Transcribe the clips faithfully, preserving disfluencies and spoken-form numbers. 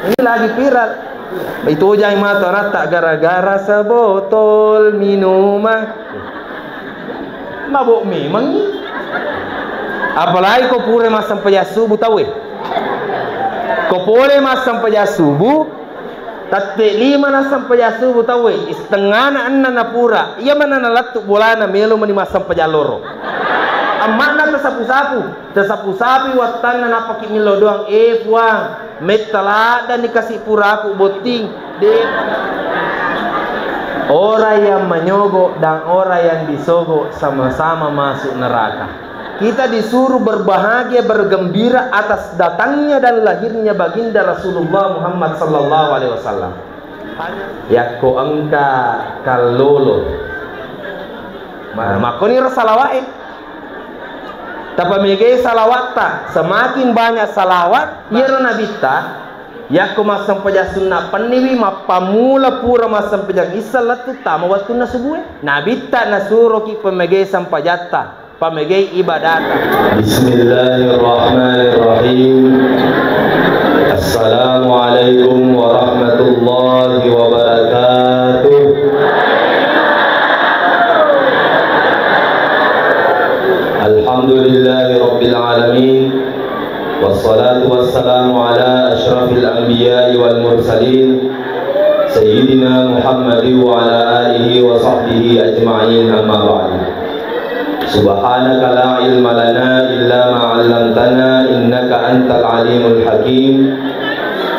Ini lagi viral. Itojang matu anatta gara-gara sebotol minuman. Mabok memangngi. Apalagi ko pura massempajang subuh tauwe. Ko pole massempajang subuh, tette lima nassempajang subuh tauwe, istengngana enneng napura. Iya manna nalettu bolana, melo mani massempajang loro. Amma'na tasapu-sapu, tasapu-sapui wattanna, nappaki millau doang, "Eh, Puang, metta laddanni kasi puraku botting." De. Orang yang menyogok dan orang yang disogok sama-sama masuk neraka. Kita disuruh berbahagia, bergembira atas datangnya dan lahirnya Baginda Rasulullah Muhammad sallallahu alaihi wasallam. Yakko engka kallolo. Ma-, makkoniro salawa'e. Tapamegai salawatta, semakin banyak salawat, iyaro nabitta, yakko massempajang sunna penniwi, mappammula pura massempajang issa lettu tama wettunna subue. Nabitta nasuroki pamegai sempajatta. Pamegai ibadata. Bismillahirrahmanirrahim. Assalamualaikum warahmatullahi wabarakatuh. Alhamdulillahi rabbil alamin. Wassalatu wassalamu ala asyrafil anbiya'i wal mursalin, Sayyidina Muhammadin wa ala alihi wa sahbihi ajma'in, amma ba'du. Subhanaka la ilma lana illa ma 'allamtana innaka antal alimul hakim.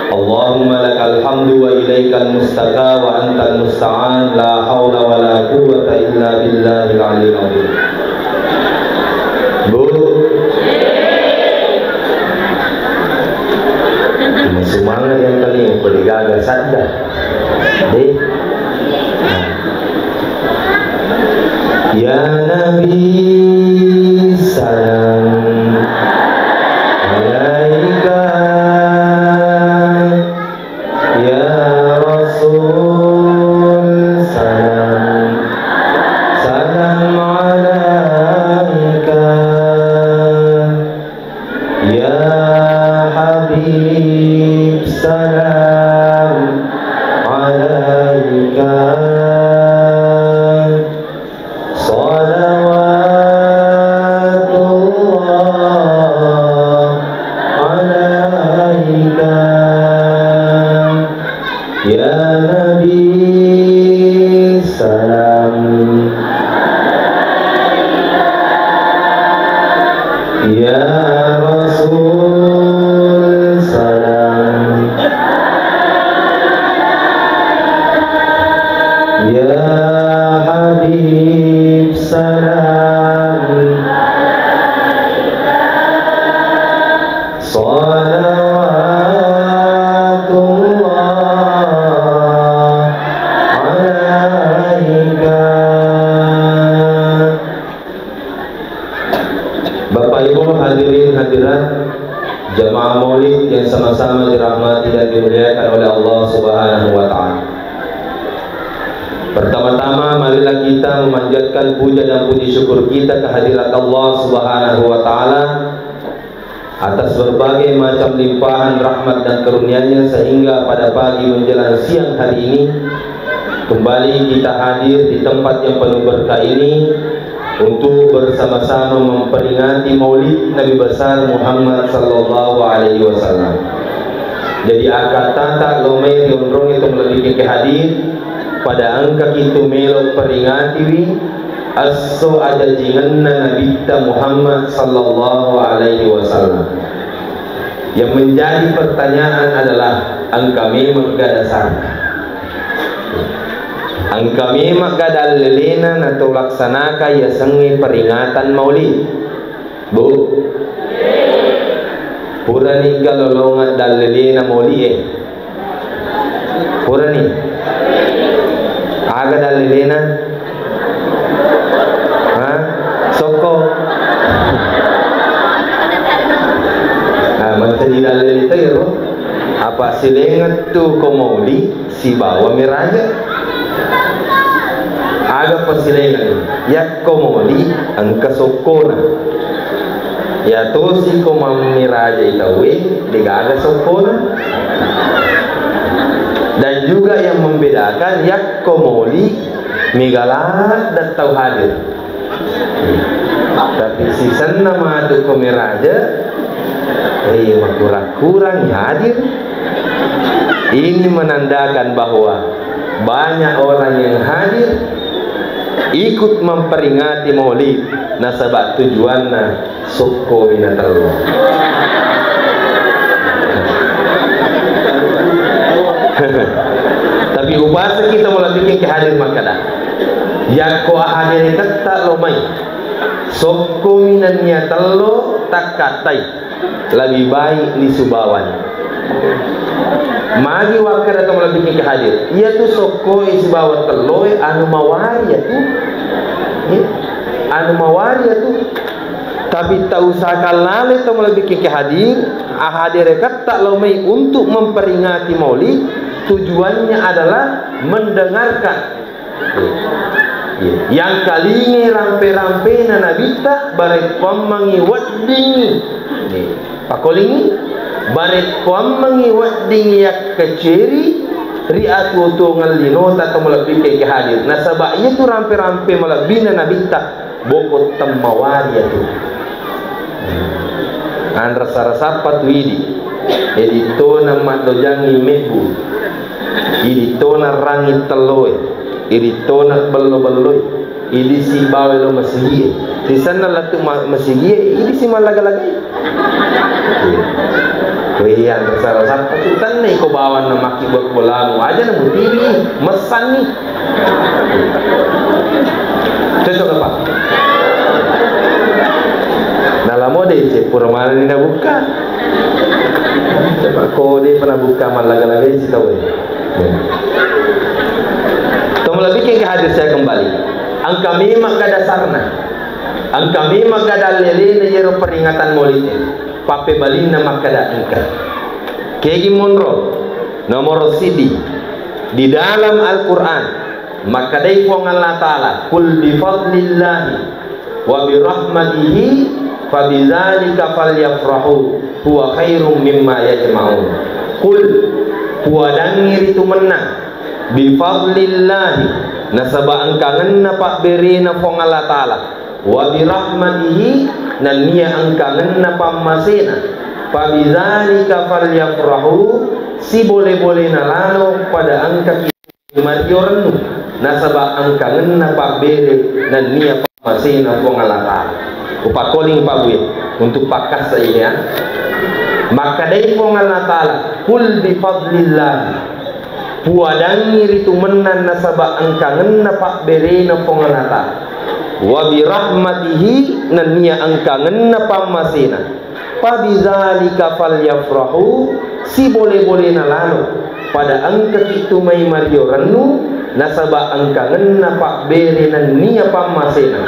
Allahumma lakal hamdu wa ilaikal mustaka wa antal musta'an, la haula wa la quwwata illa billahil aliyil azim. Bu. Semangat yang kali ini, boleh gagal sadar. Deh. Ya Nabi, salam alaika. Ya Rasul, salam, salam alaika. Ya Habib, salam alaika. Salawatullah alaika. Ya Nabi, salam. Ya Rasul, salam. Ya Habib, salam. Salawatullah alaika. Bapak Ibu hadirin hadirat, jamaah maulid yang sama-sama dirahmati dan dimuliakan oleh Allah Subhanahu wa Ta'ala. Pertama-tama, marilah kita memanjatkan puja dan puji syukur kita kehadirat Allah Subhanahu wa Ta'ala atas berbagai macam limpahan rahmat dan karunia-Nya, sehingga pada pagi menjelang siang hari ini kembali kita hadir di tempat yang penuh berkah ini untuk bersama-sama memperingati Maulid Nabi Besar Muhammad sallallahu alaihi wasallam. Jadi, akkattata lo mai rionrong itu lebih ke hadir pada engka kita melo peringatiwi esso ajajingenna Nabitta Muhammad sallallahu alaihi wasallam. Yang menjadi pertanyaan adalah, engka memang gada dasarna? Engka memang gada dallelena nato laksanaka yasengnge peringatan Maulid? Bu, purani galolongan dallelena Maulid e? Purani. Aga dallelena? Ha? Sokko. Ah, menteri dallele to iro. Apa silengettu ko Maulid sibawa miraja? Aga pasilengeng? Yakko Maulid engka sokkona. Iya tosi ko mammiraja i tauwe, degaga sokkona. Bedakan yakko moli mega ladde tau hadir. Tapi sisenna matu ko meraja, eh, makurang-kurang hadir. Ini menandakan bahwa banyak orang yang hadir ikut memperingati Maulid, nasaba tujuanna sokko mina tello. Tapi upasaki to malebbikeng ke hadir makkada, yakko hadir ketta lo mai, sokko minannia tello takkattai, lebih baik lisu bawang. Magi wakkada to malebbikeng ke hadir, iya tu sokko e sibawa tello e anu mawari ya tu. Ya. Anu mawari ya tu. Tapi tausahakan lale to malebbikeng ke hadir, a hadir ketta lo mai untuk memperingati Maulid, tujuannya adalah mendengarkan. Yang kalingi rampe-rampena nabitta, barekkuammengi weddingi. Pakolingi, barekkuammengi weddingi yakkeceri ri atuo-tuongeng linota to malebbikeng ke hadir. Nasaba iya tu rampe-rampe malebbina nabitta, boko temmawari atu. Anrasa-rasappa tu idi. Edi tona maddojangi mebbu. Idi tona rangi telloe. Idi tona bello-belloi. Idi si bawa lo masigie. Sisenna lettu ma-, masigie, idi si mallaga-lagai. Iya. Weh, anrasa-rasappa tu tennai ko bawanna makki bolamu aja na mutiwi, messanni. Cocok apa? Nalamo deh, cek pura mana ni nabuka. Coba ko deh pernah buka mallaga-lagai si tau. To malebbikeng ke hadir saya kembali. Engka memang kada sarna. Engka memang kada lelena yero peringatan Maulid. Pappebalinna makkada engka. Kegi monro, nomor sidi, di dalam Al-Quran, makkadai Puang Allah Ta'ala, "Qul bi fadlillahi wa bi rahmatihi fa bidzalika falyafrahu huwa khairum mimma yajma'un." Qul, puadangi ritu mennang, bi fadlillahi, nasaba engkangenna pabberena Puang Allah Ta'ala, wa bi rahmatihi, nennia engkangenna pammasena, fa bidzalika falyafrahu, sibole-bolena lalo pada engkaki mario rennu, nasaba engkangenna pabbere nennia pammasena Puang Allah Ta'ala. Upakkoling pabue untuk pakkassa ini ya. Makkadai Puang Allah Ta'ala, "Qul bi fadlillah." Puadangi ritu mennang nasaba engkangenna pabberena Puang Allah Ta'ala. Wa bi rahmatihi, nennia engkangenna pammasena. Fa bidzalika falyafrahu, sibole-bolena lalo pada engkaki tu mai mario rennu, nasaba engkangenna pabbere nennia pammasena.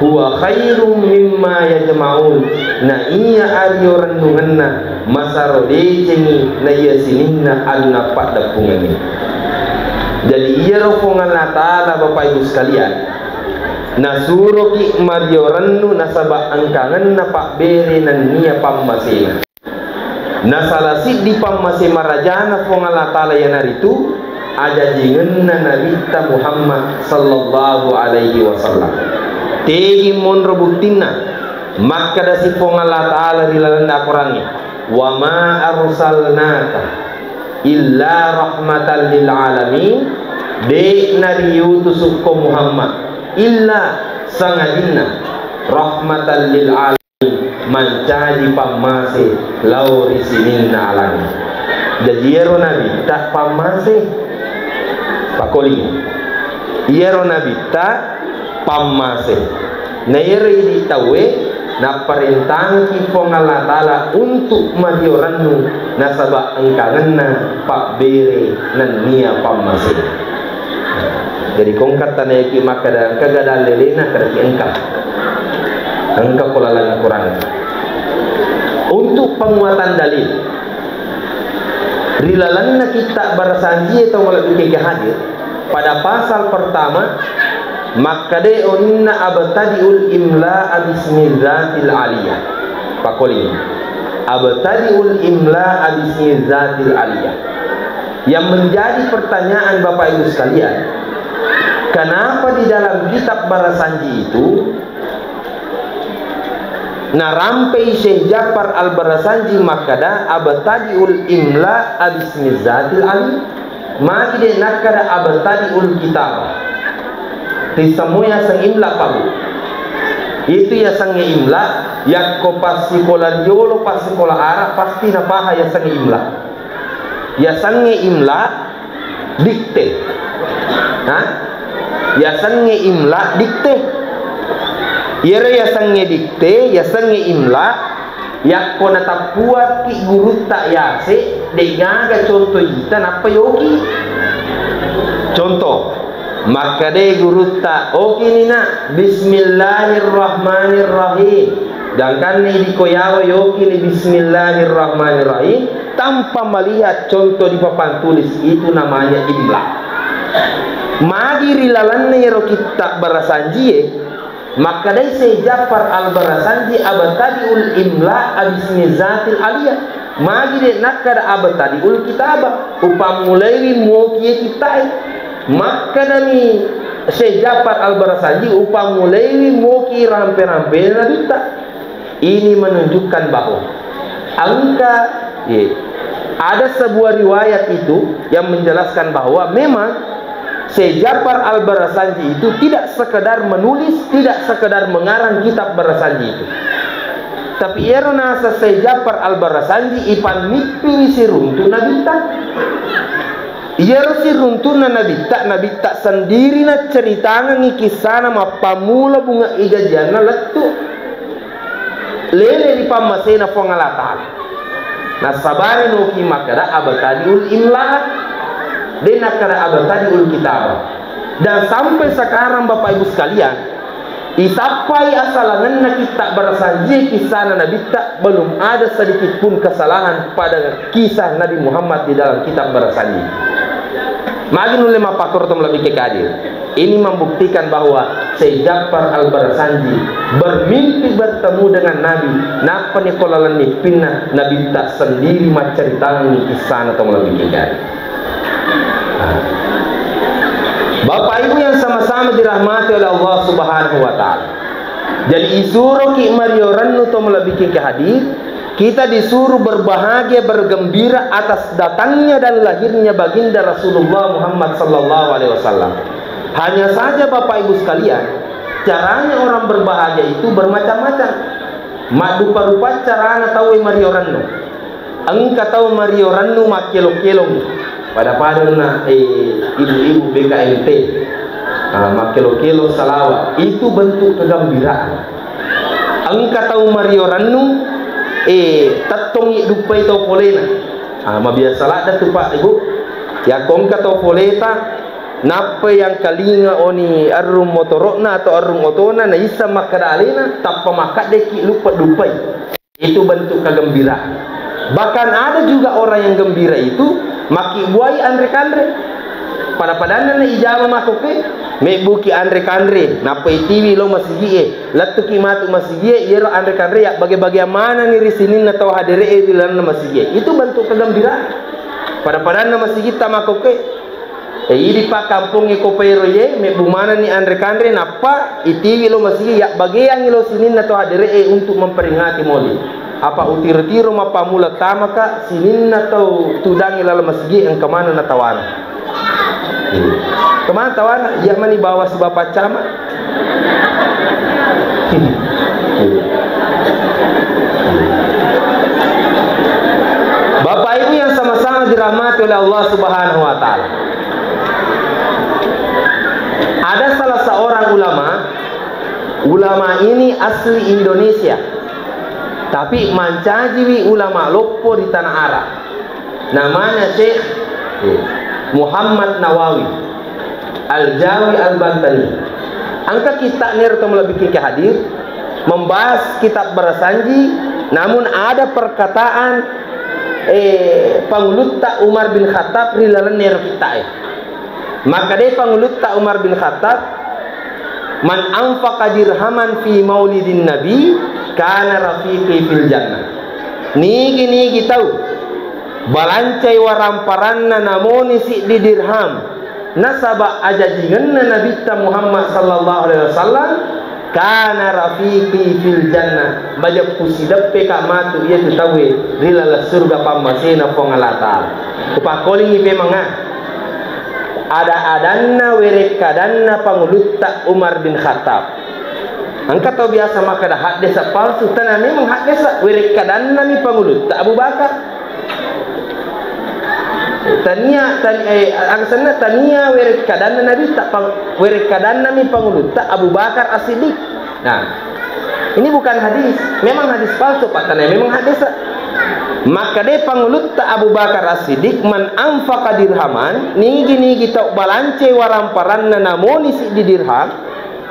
Huwa khairum mimma yajma'un, na iya ario rennungenna masaro decengi na iya sininna anu nappaddeppungengngi. Jadi iyaro Puang Allah Ta'ala, Bapak Ibu sekalian, nasuroki mario rennu nasaba engkangenna pabbere nennia pammasena. Na sala siddi pammase marajana Puang Allah Ta'ala iyanaritu ajajingenna Nabitta Muhammad sallallahu alaihi wasallam. Tegi monro buttinna, makkedasi Puang Allah Ta'ala ri lalenna Akorangnge, "Wa ma arsalnaka illa rahmatan lil alamin." De' nariutusukko Muhammad illa sangajinna rahmatan lil alamin, mancaji pammase lao ri sininna alangnge. Jaji iyaro nabitta pammase. Pakoli. Iyaro nabitta pammase. Na iyaro idi tauwe napparentangki Puang Allah Ta'ala untuk mario rennu nasaba engkangenna pabbere nennia pammase. Jadi kongka tanaiki makkeda engka gadang lelena, kedaki engka. Engka ko laleng Akorang. Untuk penguatan dalil, ri lalenna kitta barasanjie tau malebbi keke hadir, pada pasal pertama, makkeda oninna abtadi'ul imla'a bismi dzatil aliyah. Pakoli. Abtadi'ul imla'a bismi dzatil aliyah. Yang menjadi pertanyaan Bapak Ibu sekalian, kenapa di dalam kitab Barasanji itu narampei Syekh Ja'far Al-Barasanji makkada abtadi'ul imla bismizatil ali? Magi de' nakkada abtadi'ul kitab? Risemmu yaseng imla, Pak, Bu. Itu yasengnge imla, yakko passikola riolo, passikola Arab, pasti napaha yasengnge imla. Yasengnge imla dikte. Ha? Yasengnge imla dikte. Iyaro yasengnge dikte, yasengnge imla, yakko natappuakki gurutta yase, de'gaga conto ita nappa yoki. Contoh, makkadai gurutta, "Okini, Nak, bismillahirrahmanirrahim." Gangkanna idi ko yawa yokini bismillahirrahmanirrahim, tanpa melihat contoh di papan tulis, itu namanya imla. Magi ri lalenna iyaro kitta Barasanjie, makkadai Syekh Ja'far Al-Barasanji, "Abtadi'ul imla bismizatil aliyah." Magi de' nakkada abtadi'ul kitaba, upammulaiwi muokie kittae. Makkedami Syekh Ja'far Al-Barasanji, upammulaiwi muoki rampe-rampena nabitta. Ini menunjukkan bahwa engka, ye, ada sebuah riwayat itu yang menjelaskan bahwa memang Syekh Ja'far Al-Barasanji itu tidak sekedar menulis, tidak sekedar mengarang kitab Barasanji itu. Tapi iyaro nasa Syekh Ja'far Al-Barasanji ipannippini siruntu nabitta. Iyaro siruntunna nabitta, nabitta sendiri nacceritangengngi kissana mappammula bunga igajianna lettu lele ri pammasena Puang Allah Ta'ala. Nassabari noki makkada abtadi'ul imla, de' nakkada abtadi'ul kitaba. Dan sampai sekarang, Bapak Ibu sekalian, isappai asalangenna kitta Barasanjie kissana nabitta, belum ada sedikit pun kesalahan pada kisah Nabi Muhammad di dalam kitab Barasanji. Magi nulle mappakkoro to malebbi ke hadir. Ini membuktikan bahwa Syekh Ja'far Al-Barasanji bermimpi bertemu dengan Nabi, nappani ko laleng mimpinna nabitta sendiri maccaritakangngi kissana to malebbi ke hadir. Nah. Bapak Ibu yang sama-sama dirahmati oleh Allah Subhanahu wa Ta'ala. Jadi, isuroki mario rennu to malebbi ke hadir, kita disuruh berbahagia, bergembira atas datangnya dan lahirnya Baginda Rasulullah Muhammad sallallahu alaihi wasallam. Hanya saja, Bapak Ibu sekalian, caranya orang berbahagia itu bermacam-macam. Maddupa-rupa carana tauwe mario rennu. Engka tau mario rennu makkelo-kelong. Pada-padanna, eh, ibu-ibu B K M T. Ah, makkelo-kelong salawat. Itu bentuk kegembiraan. Engka tau mario rennu, eh, tettongi duppai tau polena. Ah, mabiasa ladda tu, Pak, Ibu. Yakko engka tau poleta, nappa yang kalinga oni arrung motoro'na atau arrung otona, naisseng makkeda alena, tappa makkaddeki luppa duppai. Itu bentuk kegembiraan. Bahkan ada juga orang yang gembira itu makkibbuai anre-kanre. Pada-padanna na ijama makkoke, mebbuki anre-kanre, nappa itiwi lo masigi'e, lettuki matu masigi'e, iyero anre-kanre ya bage-bageang manenni ri sininna tau hadere'e ri lalenna masigi'e. Itu bentuk kegembiraan. Pada-padanna masigitta makkoke, E, idi pakkampongnge ko paero ye, mebbu manenni anre-kanre, nappa itiwi lo masigi, yabbageangngi lo sininna tau hadere'e untuk memperingati Maulid. Apa utiro-tiro mappammula tamaka sininna tau tudangngi laleng masigi engka maneng natawana. Engka maneng tawana, iya mani bawa si Bapak Camat. Bapak Ibu yang sama-sama dirahmati oleh Allah Subhanahu wa Ta'ala, ada salah seorang ulama, ulama ini asli Indonesia, tapi mancajiwi ulama loppo di tanah Arab. Namanya Syekh Muhammad Nawawi Al-Jawi Al-Bantani. Engka kitta nero to malebbi ke hadir membahas kitab Barasanji, namun ada perkataan, eh, Pangulutta Umar bin Khattab ri laleng nero kittae. Makkedai Pangulutta Umar bin Khattab, "Man anfaqa dirhaman fi maulidin nabi, kana rafiqi fil jannah." Nigi-nigi tau balancai waramparanna namoni siddi dirham, nasaba ajajingenna Nabitta Muhammad sallallahu alaihi wasallam, kana rafiqi fil jannah, majeppu sideppeka matu iyatu tauwe ri laleng surga pammasena Puang Allah Ta'ala. Kupakkolingi pemeng, ah. Ada-adanna werekkadanna Pangulutta Umar bin Khattab. Engka tau biasa makkeda haddesa palsu, tania memang haddesa, werekkadannami Pangulutta Abu Bakar. Tania, tan-, eh, alasanna tania werekkadanna Nabitta, pang-, werekkadannami Pangulutta Abu Bakar As-Siddiq. Nah, ini bukan hadis. Memang hadis palsu, Pak. Tania memang haddesa. Makkeda Pangulutta Abu Bakar As-Siddiq, "Man anfaqa dirhaman, nigi-nigi tau balance waramparanna namoni siddi dirham,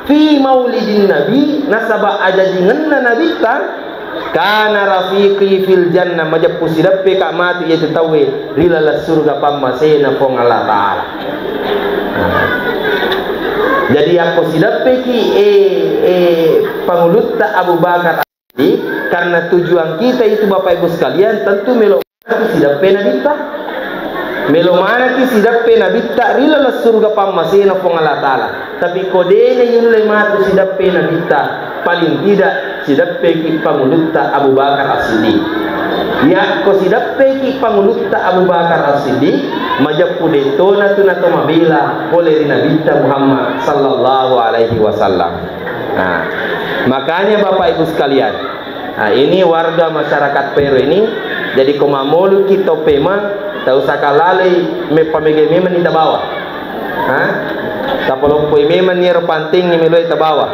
fi maulidin nabi, nasaba ajajingenna Nabitta, kana rafiqi fil jannah, majeppu sideppeka matu iyatu tauwe ri laleng surga pammasena Puang Allah Ta'ala." Nah. Jadi, yakko sideppeki, eh, eh, Pangulutta Abu Bakar Siddiq, karena tujuan kita itu, Bapak Ibu sekalian, tentu melo manaki sideppe Nabitta. Melo manaki sideppe Nabitta ri laleng surga pammasena Puang Allah Ta'ala. Tapi ko dena yulle matu sideppe Nabitta, paling tidak sideppeki Pangulutta Abu Bakar As-Siddiq. Yakko sideppeki Pangulutta Abu Bakar As-Siddiq, majeppu dettona tu nato mabela pole ri Nabitta Muhammad sallallahu alaihi wasallam. Nah, makanya Bapak Ibu sekalian, nah, ini warga masyarakat Pero ini, jadi ko mammoluki tau Pemeng, tak usah kalalei me-, pamega memang ni tabawa. Ha? Tapaloppoi memang ni ero panting ni meloi tabawa.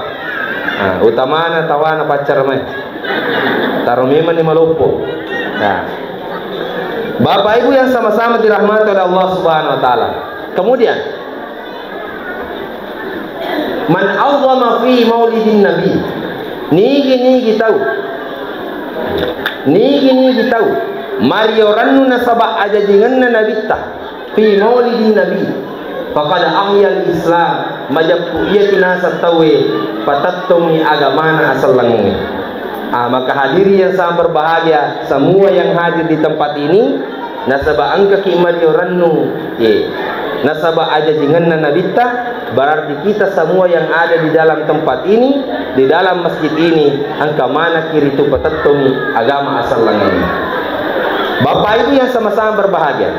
Nah, utamana tawana paccara mai. Taro memang ni maloppo. Nah. Bapak Ibu yang sama-sama dirahmati oleh Allah Subhanahu wa Ta'ala. Kemudian, man 'azzama fi maulidin nabi, nigi-nigi tau, nigi-nigi tau mariorannu nasaba ajajingenna Nabitta, fi maulidin nabi, faqad ahyal Islam, majeppu iyatu naseng tauwe patettongi agamana asellengnge. Ah, maka hadirin yang sangat berbahagia, semua yang hadir di tempat ini, nasaba engkaki mariorannu, ye, nasaba ajajingenna Nabitta, berarti kita semua yang ada di dalam tempat ini, di dalam masjid ini, engka manaki ritu patettongi agama asellengnge. Bapak Ibu yang sama-sama berbahagia,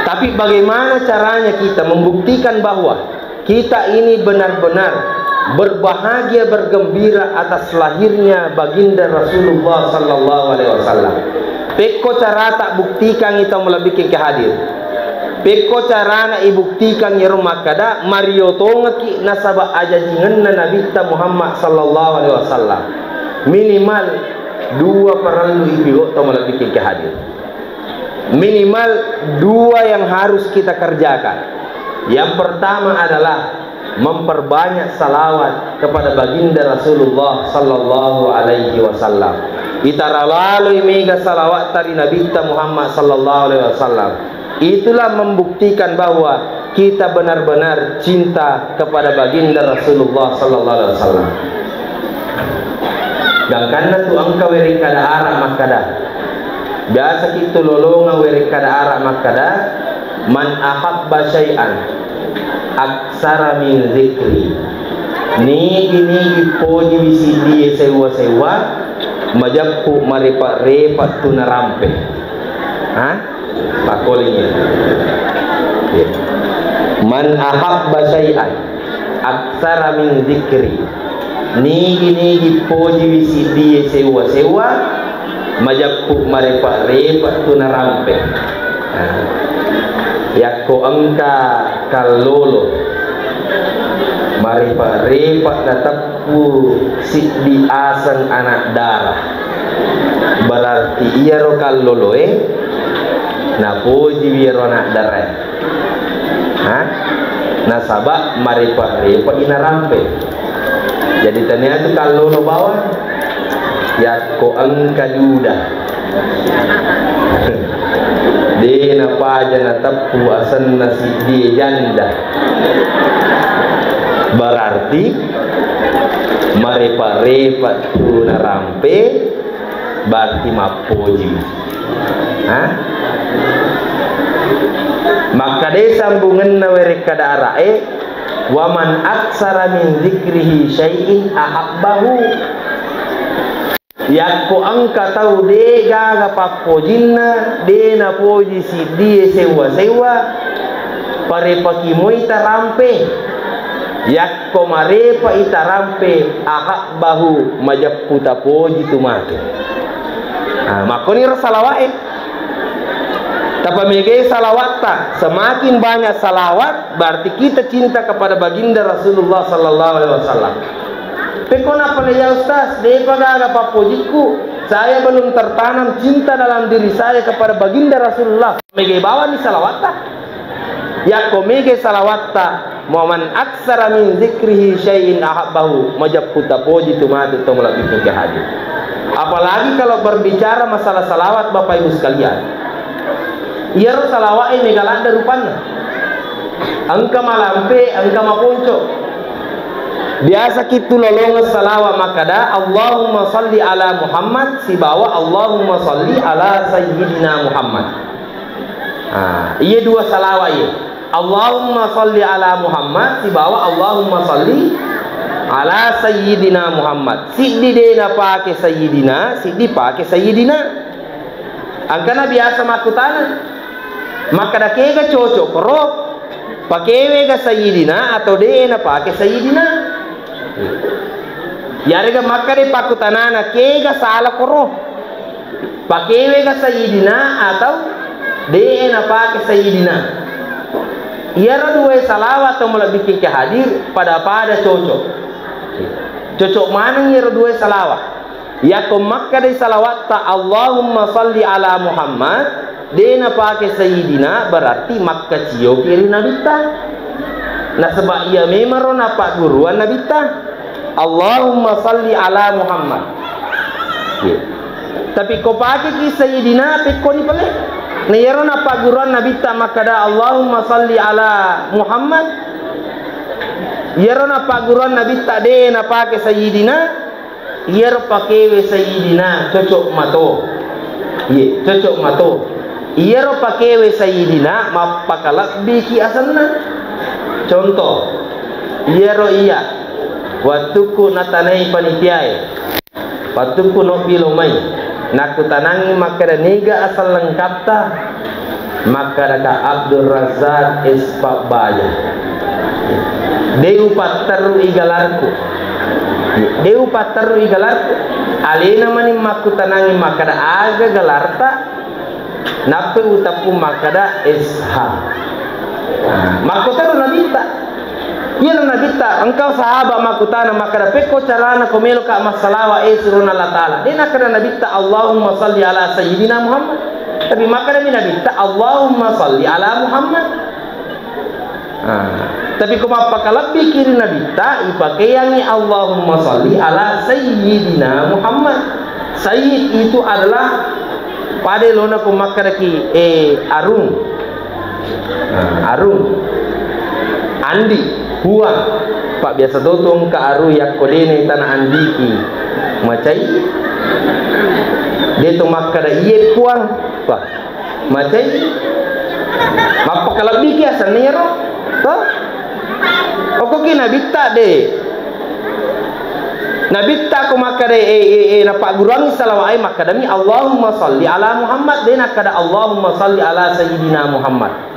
tapi bagaimana caranya kita membuktikan bahwa kita ini benar-benar berbahagia, bergembira atas lahirnya Baginda Rasulullah sallallahu alaihi wasallam? Pekko carata buktikangngi tau malebbikkeng ke hadir. Pekko carana ibuktikang iyaro makkada, mario tongekki nasaba ajajingenna Nabitta Muhammad sallallahu alaihi wasallam. Minimal dua parellu ipigau tau malebbikkeng ke hadir. Minimal dua yang harus kita kerjakan. Yang pertama adalah memperbanyak salawat kepada Baginda Rasulullah sallallahu alaihi wasallam. Itara laloi mega salawatta ri Nabitta Muhammad sallallahu alaihi wasallam. Itulah membuktikan bahwa kita benar-benar cinta kepada Baginda Rasulullah sallallahu alaihi wasallam. Gangkanna tu engka werekkada Arab makkada, biasaki tu lolongeng werekkada Arab makkada, "Man ahabba syai'an aksara min zikri." Nigi-nigi pojiwi siddie sewwa-sewwa, majeppu marepa-repa tu narampe. Ha? Pakkolingi. Iya. "Man ahabba syai'an aksara min zikri." Nigi-nigi pojiwi siddie sewwa-sewwa, majeppu marepa-repa tu narampe. Nah, yakko engka kallolo marepa-repa nateppu siddi aseng anak dara, berarti iyaro kalloloe napojiwi iyaro anak darae. Ha? Nasaba marepa-repa inarampe. Jadi tania tu kallolo bawang. Yakko engka duda, de napaja nateppu asenna siddie janda. Berarti marepa-repa tu narampe, berarti mappoji. Ha? Makkeda sambungenna werekkada ara'e, "Wa man aksara min dzikrihi syai'in ahabbahu." Yakko engka tau de gaga pappojinna, de napoji siddie sewwa-sewwa, parepaki moi tarampe. Yakko marepa itarampe, ahabbahu, majeppu tapoji tu matu. Ah, makkoniro salawa'e. Tapamegai salawatta, semakin banyak salawat, berarti kita cinta kepada baginda Rasulullah sallallahu alaihi wasallam. Pekko napale, "Ya Ustaz, depa gaga pappojikku, saya belum tertanam cinta dalam diri saya kepada baginda Rasulullah." Megai bawani salawatta. Yakko megai salawatta, "Wa man aksara min dzikrihi syai'in ahabbahu," majeppu tapoji tu matu to malebbi ke hadir. Apalagi kalau berbicara masalah salawat, Bapak Ibu sekalian. Iyaro salawa'e mega ladde rupanna. Engka malampe, engka maponco. Biasa kitu lolongeng salawa makkada, "Allahumma salli ala Muhammad," sibawa, "Allahumma salli ala Sayyidina Muhammad." Ah, iye dua salawa iye. "Allahumma salli ala Muhammad," sibawa, "Allahumma salli ala Sayyidina Muhammad." Siddi de napake Sayyidina, siddi pake Sayyidina. Angkana biasa makkutana, makkada kega cocok koro, pakewe ga Sayyidina atau de napake Sayyidina? Yarega makkada pakkutanana, kega sala koro, pakewe ga Sayyidina atau de napake Sayyidina? Iyaro dua salawa to malebbi ke hadir pada-pada cocok. Cocok maneng iyaro dua salawa. Yakko makkadai salawatta, "Allahumma salli ala Muhammad," de napake Sayyidina, berarti makkaciyoki ri Nabitta. Nasaba iya memaro napagguruan Nabitta. "Allahumma salli ala Muhammad." Iya. Tapi ko pakeki Sayyidina, pekkoni pale. Na iyaro napagguruan Nabitta makkada, "Allahumma salli ala Muhammad." Iyaro napagguruan Nabitta de napake Sayyidina. Iyaro pakewe Sayyidina cocok mato. Iye, cocok mato. Iyaro pakewe Sayyidina mappakalebbiki asenna. Contoh, iyaro iya wettukku natanai panitiae, wettukku nobbi lomai, nakkutanangi makkeda, "Niga aseng lengkatta?" Makkadaka Abdul Razak S Pabbaja. De upatterui galarku. De upatterui galarku. Alena mani makkutanangi makkada aga galarta. Nappa uteppu makkada S H. Makkuteru Nabitta. Iyana Nabitta, engka sahabat makkutana makkada, "Pekko carana ko meloka massalawa, eh, surona Allah Ta'ala?" De nakkada Nabitta, "Allahumma salli ala Sayyidina Muhammad." Tapi makkadami Nabitta, "Allahumma salli ala Muhammad." Ah, tapi ko mappakalebbiki ri Nabitta, ipakeangngi Allahumma salli ala Sayyidina Muhammad. Sayyid itu adalah pada lona ko makkadaki, eh, arung. Ah, arung. Andi, puang. Pak, biasa to tu engka arung yakko dena tana andiki. Macai. De to makkada iye puang. Pak. Macai. Mappakalebbiki asenna iyaro. Toh? Okkoki Nabitta de. Nabitta ko makkada, eh, eh, eh, napagguruangngi salawa'e makkadami, "Allahumma salli ala Muhammad," de nakkada, "Allahumma salli ala Sayyidina Muhammad."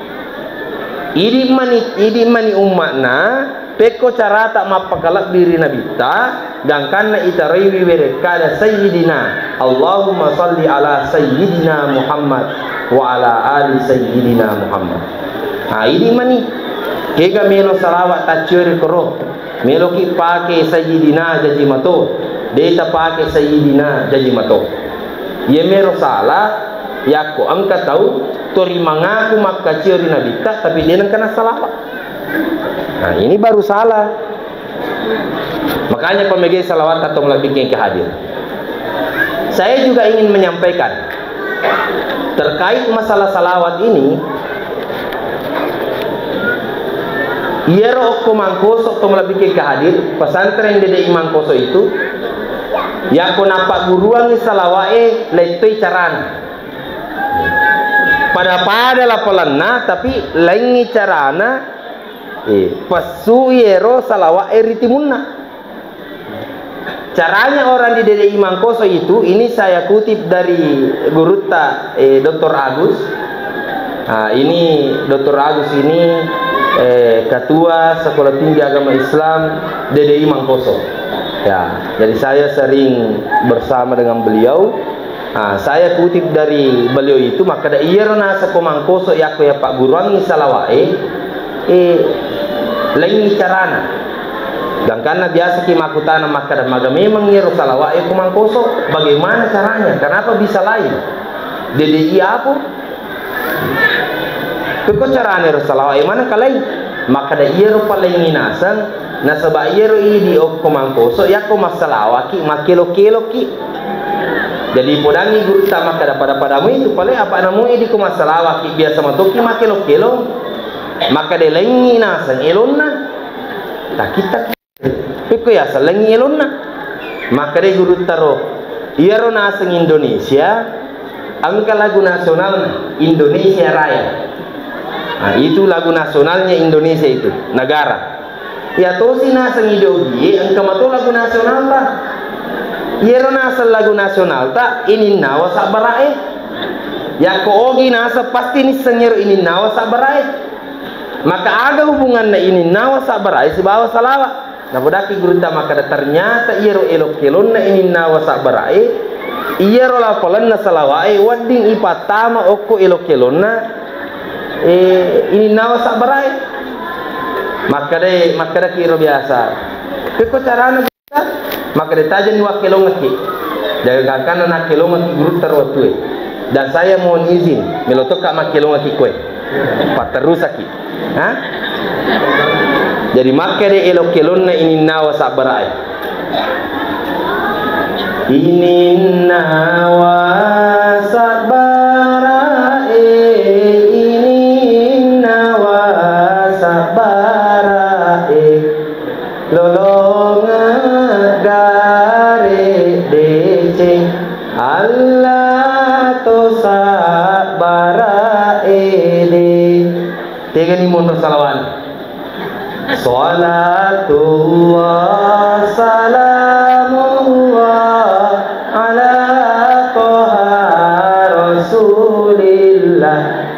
Idi mani, idi mani umma'na, pekko carata mappakalebbi ri Nabitta, gangkanna itaroiwi werekkada Sayyidina, Allahumma salli ala Sayyidina Muhammad wa ala ali Sayyidina Muhammad. Ha, idi mani, kega melo salawat tacciori koro, meloki pake Sayyidina jaji mato, de tapake Sayyidina jaji mato. Iyemero sala, yakko engka tau tori mangaku makkacio ri Nabitta, tapi de nengka nasalawat. Nah, ini baru salah. Makanya pemegei salawat atau melebihkan ke hadir. Saya juga ingin menyampaikan terkait masalah salawat ini. Iyaro okko Mangkoso to malebbi ke hadir, pesantren Dede Imangkoso itu, yakko nappagguruangngi salawa'e, lettoi carana. Pada-pada lapalanna, tapi laingngi carana, eh, pessui ero salawa'e ri timunna. Caranya orang di D D I Mangkoso itu, ini saya kutip dari gurutta, eh, Doktor Agus. Ah, ini Doktor Agus ini, eh, Ketua Sekolah Tinggi Agama Islam D D I Mangkoso. Ya, jadi saya sering bersama dengan beliau. Ah, saya kutip dari beliau itu, makkeda iyaro naseng ko Mangkoso yakko yapagguruangngi salawa'e, eh, laingngi carana. Gangkanna biasaki makkutana makkeda, maga memang iyaro salawa'e ko Mangkoso? Bagaimana caranya? Kenapa bisa lain? D D I apa? Pekko carana ero salawa'e maneng kalai? Makkeda iyaro palaingngi naseng, nasaba iyaro idi okko Mangkoso, yakko massalawaki, makkelo-keloki. Jadi podangngi gurutta makkeda, pada-padamu itu pale, apa namu idi ko massalawaki, biasa matoki makkelo-kelo. Makkeda laingngi naseng elonna. Takki-takki. Pekko yasellengngi elonna. Makkedai guruttaro, iyaro naseng Indonesia, engka lagu nasionalna, Indonesia Raya. Nah, itu lagu nasionalnya Indonesia itu, negara. Iya tosi naseng idi Ogie, engka mato lagu nasionalta. Iyaro naseng lagu nasionalta, Ininnawa Sabbara'e. Yakko Ogi naseng, pasti nisseng iyaro Ininnawa Sabbara'e. Maka aga hubunganna Ininnawa Sabbara'e sibawa salawa? Napodaki gurutta makkeda, ternyata iyaro elok-kelonna Ininnawa Sabbara'e, iyaro lapalenna salawa'e wedding ipattama okko elok-kelonna, eh, Ininnawa Sabbara'e. Makkedai, makkedaki iro biasa, pekko carana gurutta? Makkedai, tajenni wakkelongekki. Jaga gangkanna nakkelongekki gurutta ro wettue. Dan saya mohon izin, melo tokka makkelongekki koe. Patterusakki. Ha? Jadi makkeda elok-kelonna Ininnawa Sabbara'e. Ininnawa Sabbara'e, Ininnawa Sabbara'e. Lolongeng gare deceng, Allah to sabbara'e de. Tegani monro salawat. Salatullah salamullah ala Toha Rasulillah.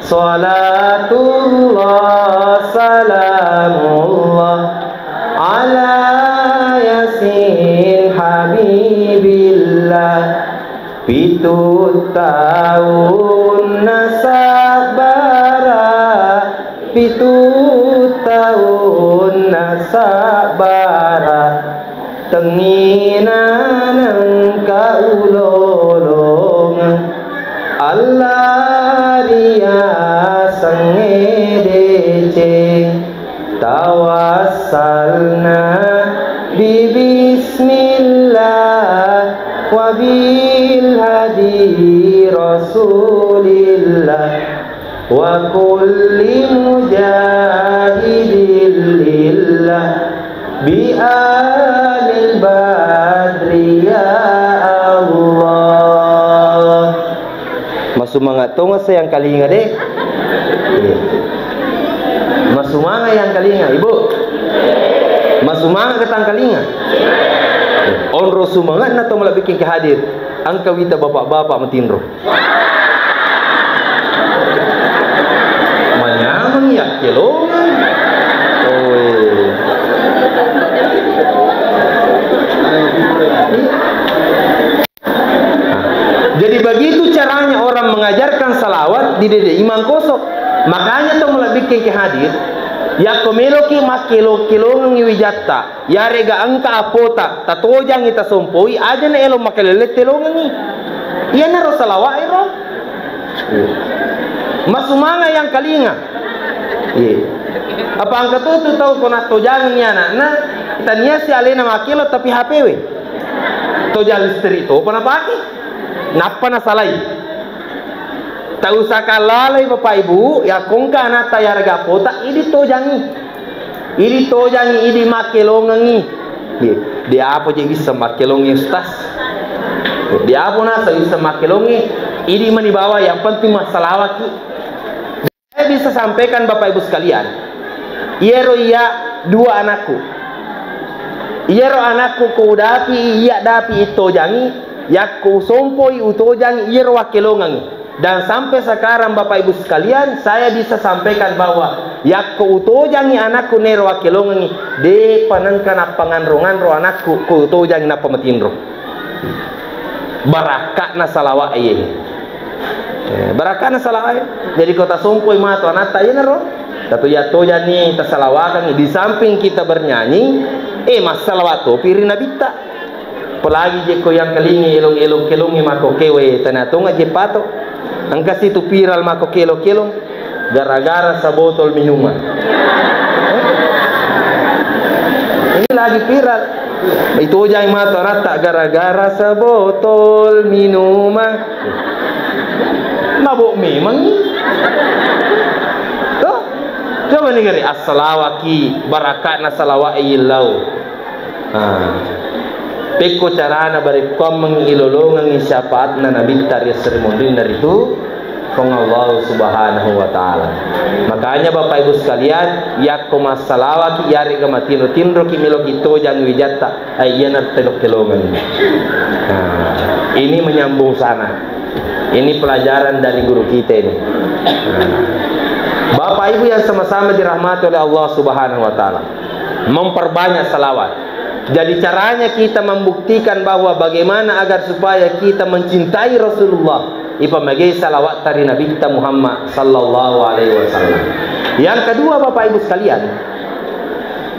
Salatullah salamullah ala Yasin Habibillah. Pitu taunna sabbara, pitu taunna sabbara. Tengnginaneng kaulolongeng, Allah riasengnge deceng. Tawassalna bi bismillah wa bil hadi Rasulillah. Wa kulli mujahidin lillah bi alil badri ya Allah. Masumanga tonga sayang kalinga de. Iya. Masumanga yang kalinga, Ibu. Masumanga ketang kalinga. Onro sumanga na to malabbiking ke hadir. Angka wita bapak-bapak matinro. Manyameng yakkelongeng. Oe. Jadi begitu caranya orang mengajarkan salawat di D D I Mangkoso. Makanya to malabbikke ke hadir, yakko meloki makkelo-kelongengi wijatta. Yarega engka apota, tatojangi, tasompoi, aja na elo makalele telongengi. Iyanaro salawa'e ro. Masumanga yang kalinga. Iya. Apa engka tutu tau ko nattojangengi anakna, tania si alena makkelo tapi H P we. Tojang listrik topa napake. Nappa nasalai. Tau sakalalai Bapak Ibu, yakko engka anatta yarega apota, idi tojangi. Idi tojangi, idi makkelongengi. Di, di apa je bisa makkelongi Ustaz? Di apa nasa bisa makkelongi? Idi mani bawa, yang penting massalawaki. Saya bisa sampaikan, Bapak Ibu sekalian, iyaro iya dua anakku. Iyaro anakku ko udapi, iya dapi itojangi, yakko usompoi utojangi, iyaro wakkelongangi. Dan sampai sekarang, Bapak Ibu sekalian, saya bisa sampaikan bahwa yakko utojangi anakku nero wakkelongangi, de panengka nappanganro-nganro anakku ko utojangi nappa matinro. Barakka'na salawa'e. Eh, barakka'na salawa'e. Jadi ko tasompoi matu anatta, iyanaro. Tatu yattojanni tasalawakangngi, di samping kita bernyanyi, eh, massalawa topi ri Nabitta. Apalagi je ko yang kelingi elong-elong kelongi mako kewe, tana tonga je pato. Engka situ viral mako kelong-kelong. Gara-gara sabotol minuman. Ini lagi viral. Itojang matu anatta gara-gara sabotol minuman. Mabok memang. Toh? Coba nih gari, assalawaki, barakatna salawai illau. Ah. Pekko carana barekkoammengngi ilolongengngi syafaatna Nabitta ri esso ri monrinna ritu Puang Allah Subhanahu wa Ta'ala. Makanya, Bapak Ibu sekalian, yakko massalawaki, yarega matinro-tinroki, meloki tojang wijatta, ai, iyana telok-kelongengngi. Nah, ini menyambung sana. Ini pelajaran dari guru kita ini. Nah, Bapak Ibu yang sama-sama dirahmati oleh Allah Subhanahu wa Ta'ala, memperbanyak salawat. Jadi, caranya kita membuktikan bahwa bagaimana agar supaya kita mencintai Rasulullah, ipamegei salawat tari Nabi kita Muhammad sallallahu alaihi wasallam. Yang kedua, Bapak Ibu sekalian,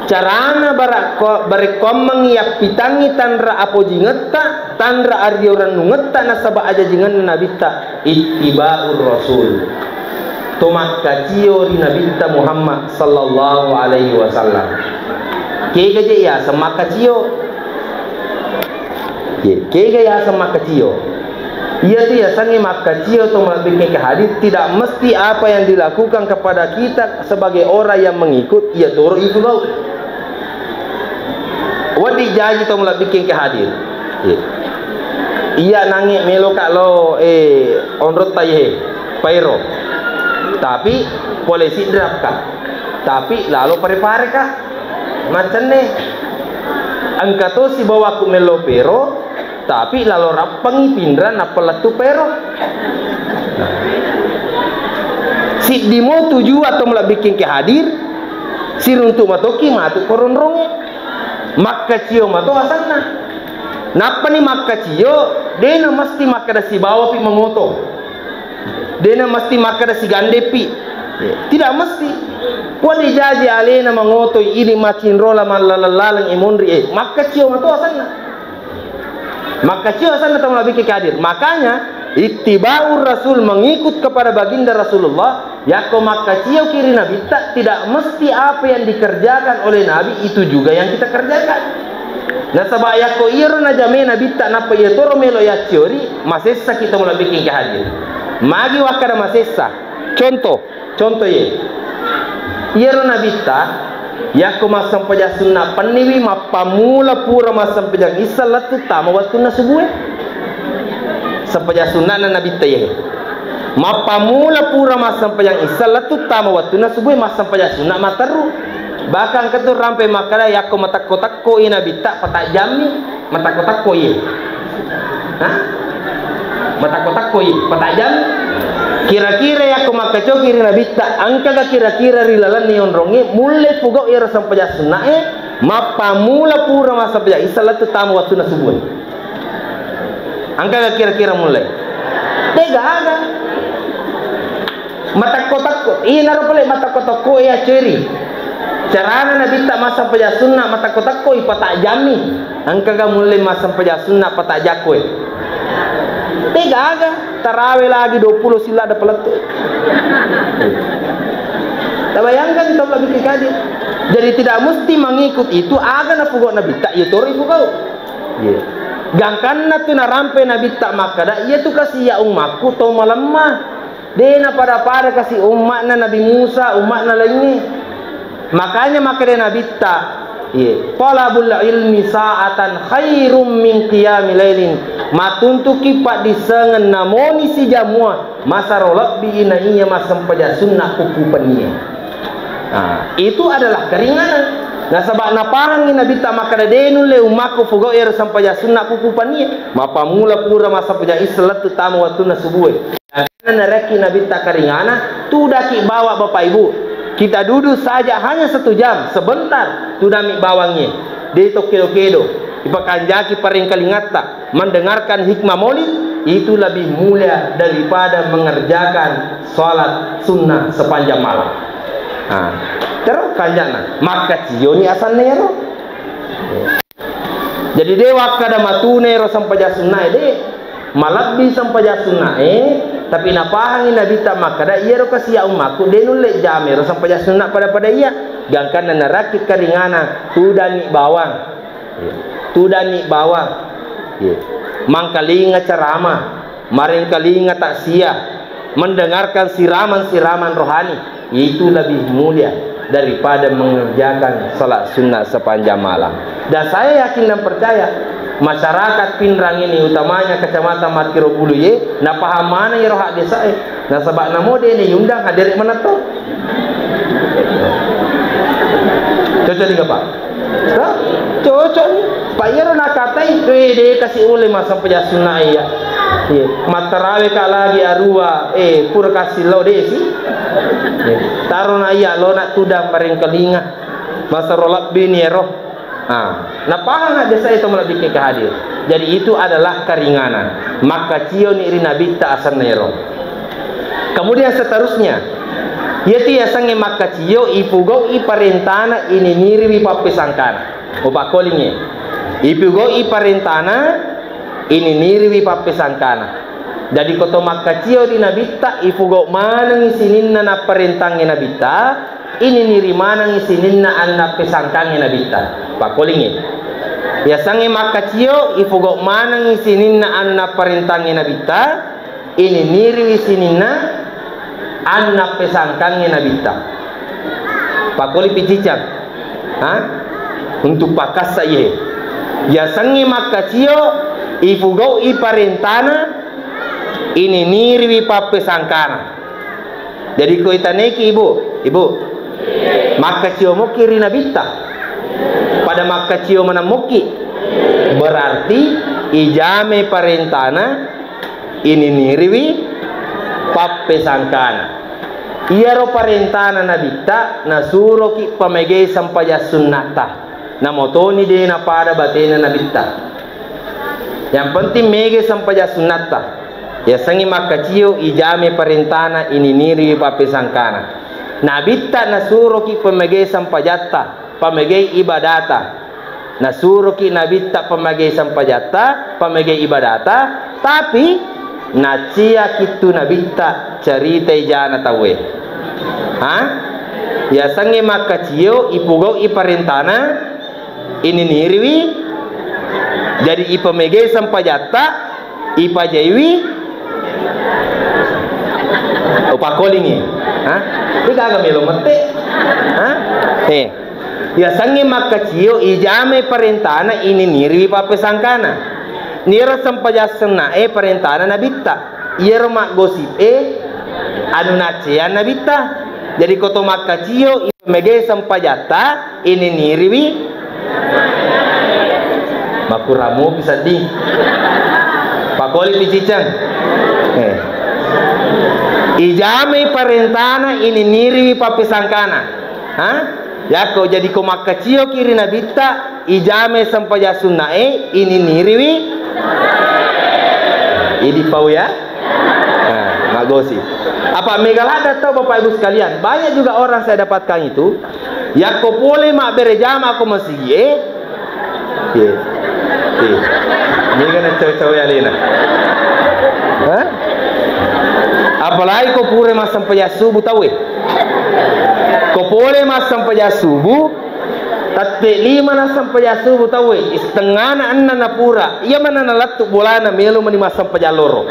carana barakko-, barekkoammengngi yappitangngi tanra apojingetta, tanra ario rennungetta nasaba ajajingenna Nabitta, ittiba'ur Rasul. To makkacio ri Nabitta Muhammad sallallahu alaihi wasallam. Kega je yaseng makkacio? Ye, kega yaseng makkacio? Iyatu yasengnge makkacio to malebbikkeng ke hadir, tidak mesti apa yang dilakukan kepada kita sebagai orang yang mengikut, iya toro ipugau. Wedding jaji to malebbikkeng ke hadir. Ye. Iya nangnge meloka lo, eh, onrotta ye, paero. Tapi pole sidrapka. Tapi lalo pare-pareka. Maccenne. Engka to sibawaku mello pero, tapi lalo rappangngi pinrang nappa lettu pero. Siddimo tujuan to malebbikkeng ke hadir, siruntu matoki matu koronrongnge. Makkacio mato asanna. Nappani makkacio, dena mesti makkeda sibawapi mangoto. Dena mesti makkeda sigandepi. Tidak mesti. Pole jaji alena mangotoi, ini macinrola mallaleng-laleng imonri, eh, makkacio mato asanna. Makkacio asanna to malebbikkeng ke hadir. Makanya, ittiba'ur Rasul, mengikut kepada baginda Rasulullah, yakko makkacio ki ri Nabitta, tidak mesti apa yang dikerjakan oleh Nabi itu juga yang kita kerjakan. Nasaba yakko iyaro najame Nabitta nappa iyatoro melo yacciori, masessaki to malebbikkeng ke hadir. Magi wakkada masessa? Contoh, contoh ye. Iyaro Nabitta, yakko massempajang sunna penniwi, mappammula pura massempajang issa lettu tama wettunna subue. Sempajang sunnana Nabitta ye. Mappammula pura massempajang issa lettu tama wettunna subue, massempajang sunna matteru. Bahkan engka tu rampe makkeda yakko matekko-tekko i Nabitta, patajjammi. Matakko-takko iye. Hah? Matakko-takko iye. Patajang. Kira-kira yakko makkacoki ri Nabitta, engkaga kira-kira ri lalenna onrongnge mulle pugau iyaro sempajang sunnae, mappammula pura massempajang issa lettu tama wettunna subue? Engkaga kira-kira mulle? Degaga. Matakko-takko, inaro pale matakko-takko e acceri. Carana Nabitta massempajang sunna matakko-takko, ipatajammi. Engkaga mulle massempajang sunna patajang koe? Degaga, tarawe lagi dua puluh sila ada pelettu. Tabayangkan to, lebih kadi. Jadi tidak mesti mengikut itu, aga napugau Nabitta, iya toro ipugau. Iya. Gangkanna tu narampe Nabitta makkada, iya tu kasi iya ummakku to malemma. De napada-pada kasi umma'na Nabi Musa, umma'na laingnge. Makanya makkeda Nabitta, iye, "Thalabul ilmi sa'atan khairum min qiyami lailin." Matuntuki paddissengeng namoni sijamua, masaro lebbi naiya massempajang sunna kukkupennie. Nah, itu adalah keringanan. Nasaba napahangi Nabitta makkeda, de nulle ummakku fugau ero sempajang sunna kukkupennie. Mappamula pura massempajang issa lettu tama wettunna subue. Narekki Nabitta karingana, tudaki bawa Bapak Ibu. Kita duduk saja hanya satu jam, sebentar, tudami bawangnge. De to kedo-kedo, ipakanjaki parengkalingatta, mendengarkan hikmah maulid, itu lebih mulia daripada mengerjakan salat sunnah sepanjang malam. Nah, terus kanjana, makkacioni asanna ero. Jadi de wakkada matuna ero sempajang sunnae, de. Malebbi sempajang sunnae, tapi napahangi Nabitta makkada, iyaro kasiya ummakku de nulle jama ero sempajang sunna pada-pada iya. Gangkanna narekki karingana, tudanni bawang. Iya. Tudanni bawang. Iya. Mangkalinga ceramah, marengkalinga taksiah, mendengarkan siraman-siraman rohani. Itu lebih mulia daripada mengerjakan salat sunnah sepanjang malam. Dan saya yakin dan percaya, masyarakat Pinrang ini, utamanya Kecamatan Martiro Bulu ye, napaham maneng iyaro haddesae. Nasaba namo de naiundang hadere manetto. Cocok juga, Pak? Hah? Cocok ni. Pak, iyaro nakatai, "Eh, de kasi ulle massempajang sunna iya." Iya. Mattarawe ka lagi arua, eh, pura kasi lao de si. Iya. Taro na iya lo nak tudang parengkalinga. Masaro lebbi ni ero. Ah, napahang haddesae to malebbi ke hadir. Jadi itu adalah keringanan. Makkacioni ri Nabitta asanna ero. Kemudian seterusnya, iyatu yasengnge makkacio, ipugau'i parentana, ininiriwi pappesangkana. Upakkolingngi. Ipugau'i parentana, ininiriwi pappesangkana. Jadi ko to makkacio ri Nabitta, ipugau manengngi sininna napparentangnge Nabitta, ininiri manengngi sininna annappesangkangnge Nabitta. Pakkolingngi. Yasengnge makkacio, ipugau manengngi sininna annapparentangnge Nabitta, ininiriwi sininna annappesangkangnge Nabitta. Pakkolipi cicang. Ha? Untuk pakassa iye. Yasengnge makkacio, ipugau'i parentana, ininiriwi pappesangkana. Jadi ko itaneki, Ibu, Ibu, makkacio mokki ri Nabitta, pada makkacio maneng mokki, berarti ijame parentana, ininiriwi pappesangkana. Iyaro parentana Nabitta, nasuroki pamegei sempajang sunnatta. Namotoni de napada batena Nabitta. Yang penting mege sempajang sunnatta. Yasengnge makkacio, ijame parentana, ininiriwi pappesangkana. Nabitta nasuroki pamegei sempajatta, pamegei ibadata. Nasuroki Nabitta pamegei sempajatta, pamegei ibadata, tapi naciaki tu Nabitta cerita ijana tauwe. Ha? Yasengnge makkacio, ipugau'i parentana, ininiriwi, jadi ipamegei sempajatta, ipajaiwi, upakkolingngi. Ha? Degaga melo mette. Ha? Eh. Yasengnge makkacio, ijame parentana, ininiriwi pappesangkana. Niro sempajang sunnae parentana Nabitta. Iyaro maggosip e anu nacceang Nabitta. Jadi ko to makkacio, ipamegei sempajatta, ininiriwi. Makkuramopi sedding. Pakolipi ciceng. Eh. Ijamai parentana, ininiriwi pappesangkana. Ha? Yakko jadi ko makkacioki ri Nabitta, ijamai sempajang sunnae, ininiriwi. Idi pau ya? Nah, maggosip. Apa mega ladda tau, Bapak Ibu sekalian, banyak juga orang saya dapatkan itu, yakko pole mabbere jama ko masigi e, Iya. Iya. Mega na cawe-cawe alena. Hah? Apalagi ko pura massempajang subuh tauwe. Ko pole massempajang subuh, tette lima nassempajang subuh tauwe, setengana enneng na pura. Iya mana nalettu bolana melo mani massempajang loro.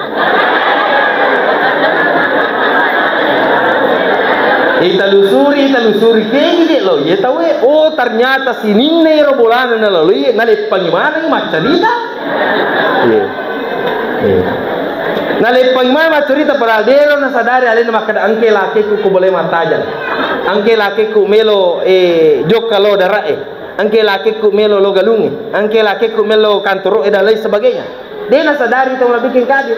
Italusuri, italusuri, kegi je lo, ye tauwe, oh, ternyata sininna ero bolana nalaloi, naleppangi maneng maccarita. Iya. Naleppangi mai maccarita, padahal dero nasadari alena makkeda, engke lakekku ko bole mattajang, engke lakekku melo, eh, jokka lo darae, engke lakekku melo lo galunge, engke lakekku melo kantoroe dan lain sebagainya. De nasadari to malebbiking kadi.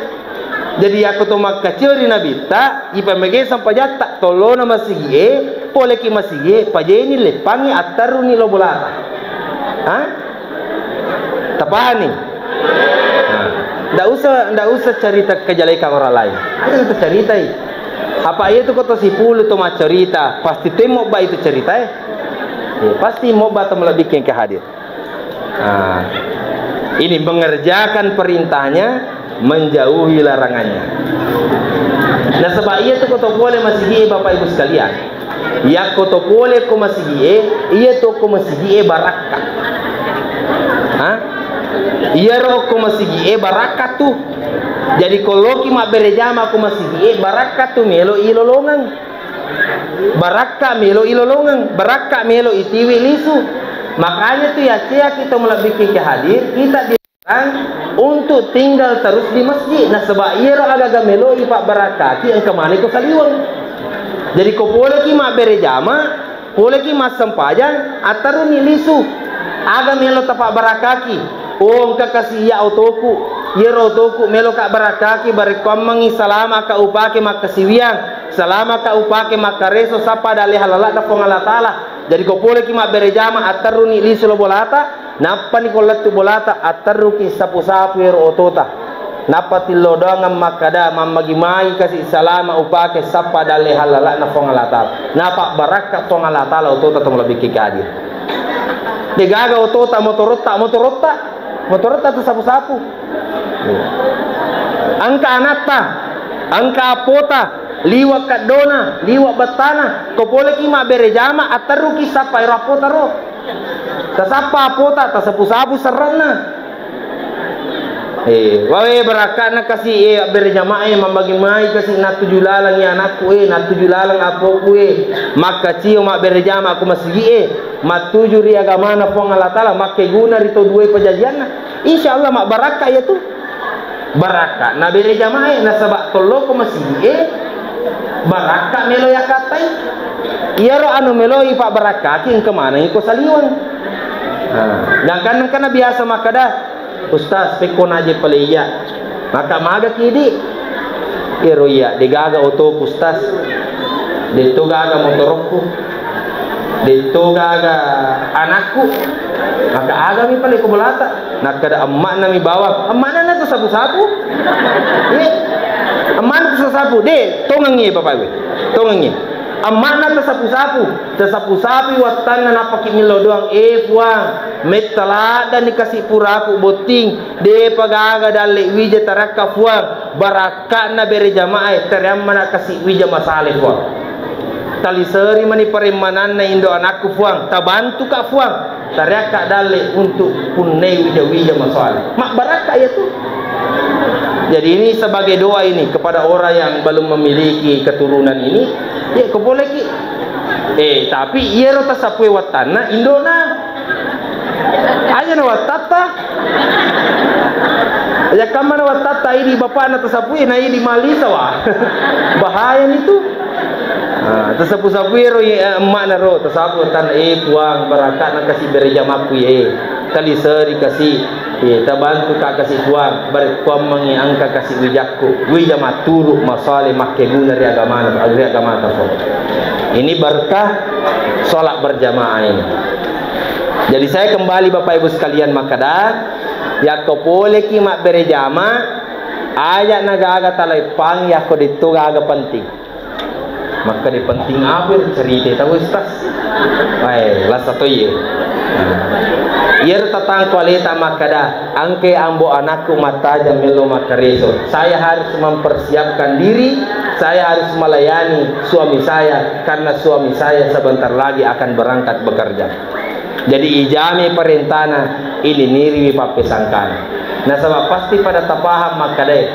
Jadi yakko to makkacio ri nabitta, ipamege sampajatta, tollona masigie, poleki masigie, pajeni leppangi attaruni lo bolata. Ha? Tapahani? Nah, ndak usah, ndak usah cerita kejelekan orang lain. Aja kita ceritai. Apa iya tu kota sipulu tu maccerita, pasti temo ba itu cerita eh. Ya, pasti mau ba to malebbiking ke hadir. Nah, ini mengerjakan perintahnya, menjauhi larangannya. Nasaba iya tu koto pole masigie, Bapak Ibu sekalian. Yakko to pole ko masigie, iya to ko masigie barakka. Ha? Iyaro ko masigie barakka tu. Jadi ko loki mabbere jama ko masigie, barakka tu melo ilolongeng. Barakka melo ilolongeng, barakka melo itiwi lisu. Makanya tu yaccea kita malebbiking ke hadir, kita di untuk tinggal terus di masjid. Nasaba iyaro agaga melo ipabbarakkaki engka maneng ko saliweng. Jadi ko poleki mabbere jama, poleki massempajang, attaruni lisu. Aga melo tapabbarakkaki? Oh, engka kasi iya otoku. Iyaro otoku melo ka barakkaki, barekkoammengi salama ka upake makkasiwiang, salama ka upake makkareso, sappa dalle halala'na Puang Allah Taala. Jadi ko poleki mabbere jama, attaruni lisu lo bolata. Nappani ko lettu bolata, atterruki sapu-sapu ero otota. Nappa tillo doangeng makkada, mammagi-magi kasi salama upake sappa dalle halala'na Puang Allah Taala. Napabbarakka Puang Allah Taala otota to malebbiking ke hadir. Degaga otota, motorotta, motorotta, motorotta tu sapu-sapu. Engka anatta, engka appota, liwa kaddona, liwa bettana. Ko poleki mabbere jama, atterruki sappa ero appota ro. Tasappa appota, tasapu-sapu serre'na. Eh, wae barakka'na kasi, eh, abbere jamaah, eh, mammagi-magi kasi nattuju lalengngi anakku, eh, nattuju laleng appoku, eh, makkacio mabbere jama ko masigi, eh, mattuju ri agamana Puang Allah Taala, makkeguna ri tau dua pajajianna. Insya Allah mabbarakka iya tu. Barakka na bere jamae, nasaba tollo ko masigi e, barakka melo yakattai. Iyaro anu melo ipabbarakkaki engka maneng iko saliweng. Nah, gangkan engka na biasa makkada, "Ustaz, pekko naje pale iya." Maka maga kidi. Iyaro iya, degaga otoku, Ustaz. Detto gaga motorokku. Detto gaga anakku, maka agami pale ko bolata. Nakkeda emma'na mi bawang, emma'na na tasapu-sapu. Ye, emma'na tasapu-sapu. De, tongengi bapak ibu. Tongengi. Emma'na tasapu-sapu. Tasapu-sapui wattanna nappaki millau doang. Eh Puang, metta laddani kasi puraku botting. Depa gaga dalle wija tarakka Puang. Barakka'na bere jama'e, tareammana kasi wija masale Puang. Taliseri mani paremmananna indo anakku Puang, tabantuka Puang, tareakka dalle untuk punnai wija-wija masale. Mabbarakka iya tu. Jadi ini sebagai doa ini kepada orang yang belum memiliki keturunan ini, ya kepoleki. Eh, tapi iyaro tasapue wattanna indona. Aja na wattatta. Aja kamma na wattatta, idi bapakna tasapui, na idi malisa wa. Bahaya nitu. Ah, tasapu-sapui ro, eh, emma'na ro, tasapu tan, eh, Puang, baraka'na kasi bere jamakku, eh. Taliseri kasi, eh, tabantu ka kasi Puang, barekkuammengi angka kasi wijakku, wija matturu, masale, makkeguna ri agamana, ri agamata, Puang. Ini berkah sholat berjamaah ini. Jadi saya kembali Bapak Ibu sekalian makkada, yakko poleki mabbere jama, aja na gaga taleppang yakko detto gaga penting. Makkeda penting apa cerita tahu Ustaz? Wae, lasa toye. Iyaro tatangko aleta makkada, angke ambo anakku mattajang mello makkareso. Saya harus mempersiapkan diri, saya harus melayani suami saya karena suami saya sebentar lagi akan berangkat bekerja. Jadi ijami parentana, iliniriwi pappesangkana. Nasaba pasti pada tapaham makkadae,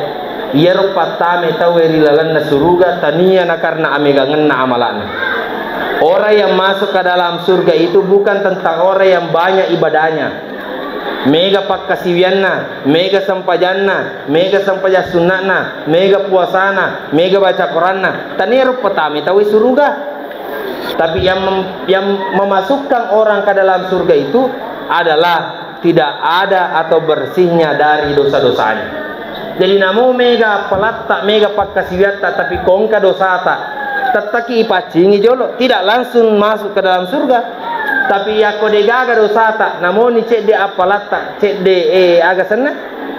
iyaro pattame tauwe ri lalenna suruga tania nakarna amegangenna amala'na. Orang yang masuk ke dalam surga itu bukan tentang orang yang banyak ibadahnya, Mega pakkasiwianna, mega sempajanna, mega sempajang sunna'na, mega puasana, mega baca Quranna, tania ro patama tauwe suruga. Tapi yang mem-, yang memasukkan orang ke dalam surga itu adalah tidak ada atau bersihnya dari dosa-dosanya. Jadi namo mega appalatta, mega pakkasiwiatta, tapi ko engka dosata, tettaki ipaccingi jolo, tidak langsung masuk ke dalam surga. Tapi yakko degaga dosata, namoni cedde appalatta, cedde, eh, aga senna,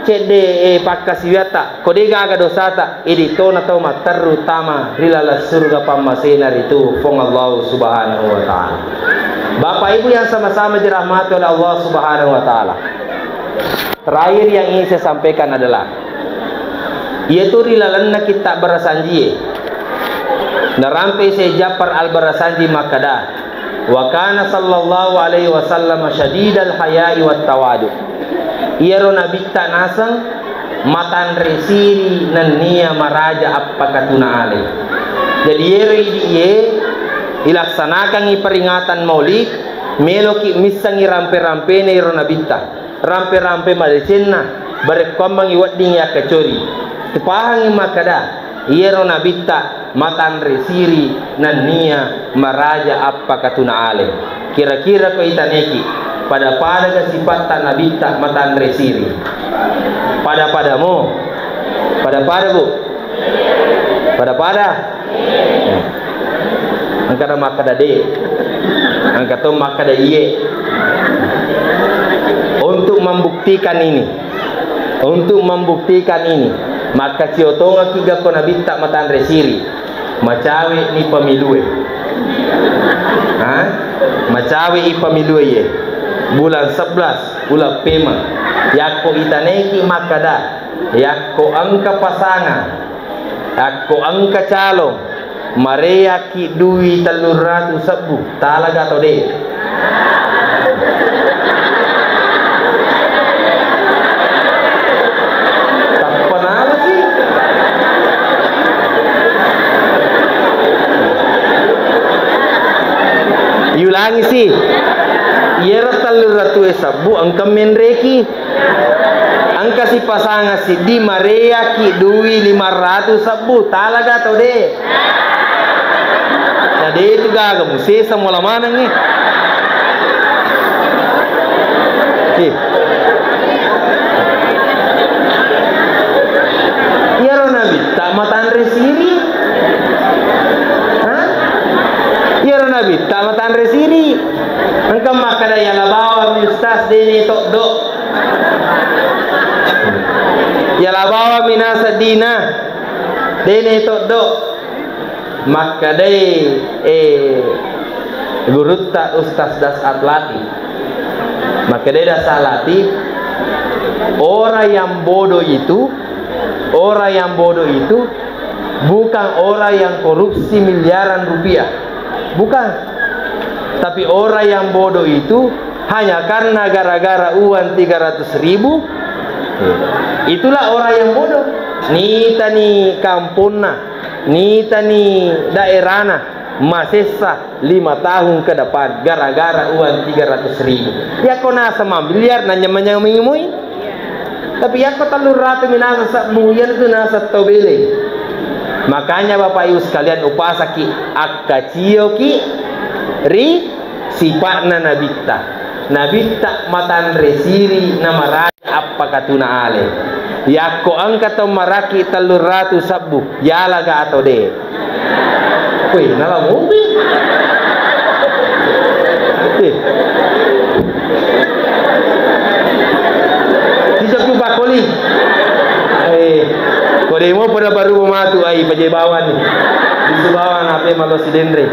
cedde, eh, pakkasiwiatta, ko degaga dosata, idi tona tau matterru tama ri laleng surga pammasena ritu Puang Allah Subhanahu wa Ta'ala. Bapak Ibu yang sama-sama dirahmati oleh Allah Subhanahu wa Ta'ala. Terakhir yang ingin saya sampaikan adalah, yaitu ri lalenna kitta Barasanjie, narampe Syekh Ja'far Al-Barasanji makkada, "Wa kana sallallahu alaihi wasallam syadidal haya'i wat tawadu." Iyaro Nabitta naseng matanre siri nennia maraja appakatuna ale. Jadi, iyero idi iye ilaksanakangngi peringatan Maulid, meloki missengngi rampe-rampena iyaro Nabitta. Rampe-rampe madecenna, barekkuammengngi wedding yakkacori. Tupahangngi makkada, iyaro Nabitta matanre siri nennia maraja appakatuna ale. Kira-kira ko itaneki, pada-pada ga sipatta Nabitta matanre siri? Pada-pada mo? Pada-pada, Bu? Pada-pada? Eh. Engkana makkada de. Engka to makkada iye. Untuk membuktikan ini, untuk membuktikan ini, makkaccio tongekki gakko Nabitta matanre siri. Macawe ni pemilue. Ha? Macawe i pemilue ye. Bulan sebelas, bulan pema. Yakko itaneki makkada, yakko engka pasangan, yakko engka calon, mareaki dui tellung ratu sebbu, talaga atau de? Tappa nala sih. Yulangi sih. Iyaro tellung ratu e sebbu engka menreki. Engka sipasangeng siddi, mareaki dui lima ratu sebbu, talaga atau de? Na de tu gaga, musesa mola maneng e. Eh. Iyaro Nabitta matanre siri. Hah? Iyaro Nabitta matanre siri. Engka makkada, "Yala bawami Ustaz, dene toddo." Yala bawami naseng dina, dene toddo. Makkedai, eh, gurutta Ustaz Dasat Latif. Makkedai Dasat Latif, orang yang bodoh itu, orang yang bodoh itu bukan orang yang korupsi miliaran rupiah. Bukan. Tapi orang yang bodoh itu hanya karena gara-gara uang tiga ratus ribu, itulah orang yang bodoh. Nitani kamponna, nitani daerana, masessa lima tahun ke depan gara-gara uang tiga ratus ribu. Yakko naseng mamiliar, nanyameng-nyamengi moi. Tapi yakko tellung ratu mi naseng sebbu, iyanatu naseng tau bele. Makanya Bapak Ibu sekalian, upasaki, akkacioki ri sipa'na Nabitta. Nabitta matanre siri na maraja appakatuna ale. Yakko engka tau maraki tellung ratu sebbu, yalaga atau de? Wih, nala mopi. Eh. Sijak tu pakoli. Eh, ko demo pada baru matu ai paje bawang ni. Di Subawang ape malo sidenre.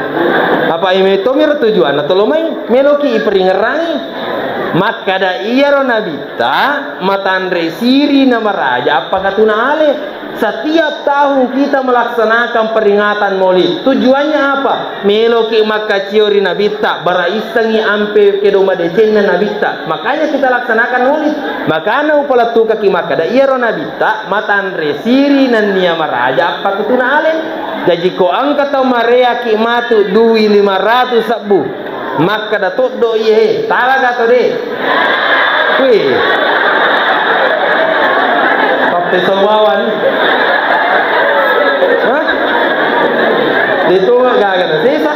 Apa ime tomir tujuan atau lo mai meloki iperingerangi. Makkada iyaro Nabitta matanre siri na maraja appakatuna ale. Setiap tahun kita melaksanakan peringatan Maulid, tujuannya apa? Meloki makkacio ri Nabitta, baraissengi ampe kedo madecenna Nabitta. Makanya kita laksanakan Maulid. Makana upalettukaki makkada iyaro Nabitta matanre siri nennia maraja appakatuna ale. Jaji ko engka tau mareaki matu dui lima ratu sebbu, Makkeda toddo iye, talaga to de. Wih. Pappesau bawang. Hah? Deto gaga na sesa.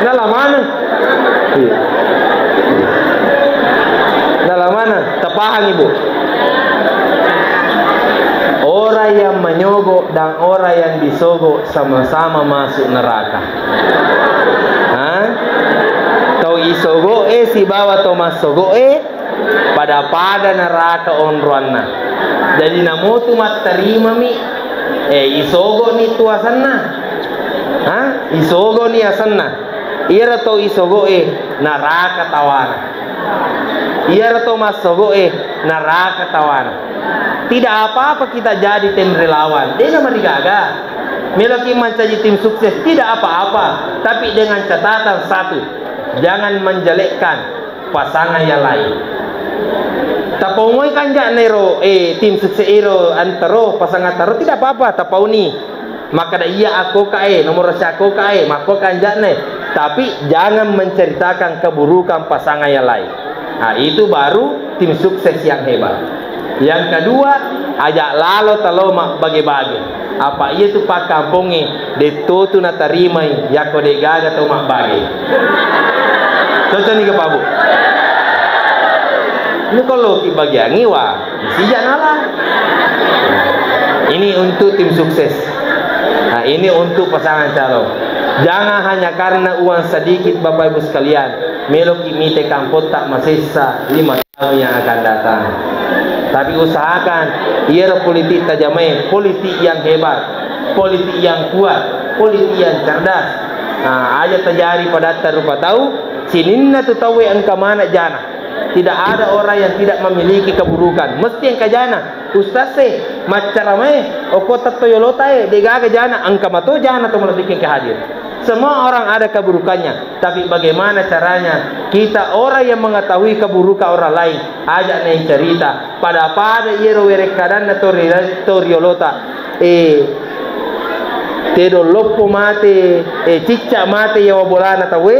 Nala maneng. Iya. Nala maneng. Tapahang, Ibu? Orang yang menyogok dan orang yang disogok sama-sama masuk neraka. Ha? Tau isogo'e sibawa tau massogo'e pada-pada neraka onroanna. Jadi namotu mattarimami, eh, isogo'ni tu asenna. Ha? Isogo'ni asenna. Iyaro tau isogo'e neraka tawana. Iyaro tau massogo'e neraka tawana. Tidak apa-apa kita jadi tim relawan. Dena marigaga. Meloki mancaji tim sukses, tidak apa-apa. Tapi dengan catatan satu, jangan menjelekkan pasangan yang lain. Tapaumoi kanja'na ero, eh, tim sukses ero antaro, pasangan taro, tidak apa-apa, tapauni. Makkeda iya akkoka e, nomor si akkoka e, makko kanja'na e. Tapi jangan menceritakan keburukan pasangan yang lain. Nah, itu baru tim sukses yang hebat. Yang kedua, ajak lalo talo mabbage-bage. Apa iya tu pakkampongnge, detto tu natarimai yakko de'gaga tau mabbage. Cocok ni ke Pak Bu? Ini kalau ki bagian iwa, sijak nala. Ini untuk tim sukses. Nah, ini untuk pasangan calon. Jangan hanya karena uang sedikit, Bapak Ibu sekalian, meloki mite kampot tak masessa lima yang akan datang. Tapi usahakan iyaro politik tajamai, politik yang hebat, politik yang kuat, politik yang cerdas. Nah, aja terjadi pada rupa tau, sininna tu tauwe engka mana jana. Tidak ada orang yang tidak memiliki keburukan. Mesti engka jana. Ustaz e, maccaramae, oko tetto yolota e, degaga jana, engka mato jana to malebbiking ke hadir. Semua orang ada keburukannya, tapi bagaimana caranya kita orang yang mengetahui keburukan orang lain, ajak naik cerita. Pada-pada iyaro werekkadanna tori, toriolota, eh, tedong loppo mate, eh, cicca mate yawa bolana tauwe,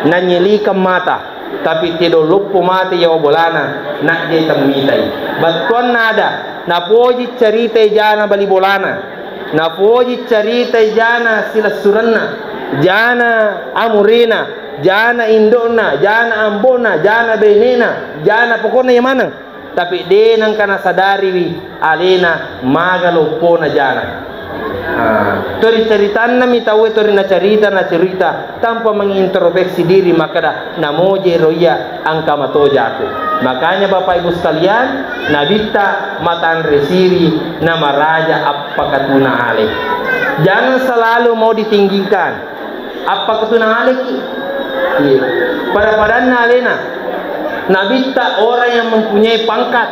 nanyelikeng mata, tapi tedong loppo mate yawa bolana, najje temmitai. Battuanna ada, napoji cerita jana bali bolana. Napoji caritai jana silessurenna, jana amurena, jana indo'na, jana ambo'na, jana benena, jana pokokna iya maneng. Tapi de nengka nasadariwi alena maga loppona jana. Ah, tori caritannami tauwe, tori nacarita, nacarita tanpa mengintrospeksi diri, makkeda, namoje ro iya, engka matojaku. Makanya Bapak Ibu sekalian, Nabitta matanre siri namaraja appakatuna ale. Jangan selalu mau ditinggikan. Appakatuna aleki. Iya. Pada-padanna alena. Nabitta orang yang mempunyai pangkat.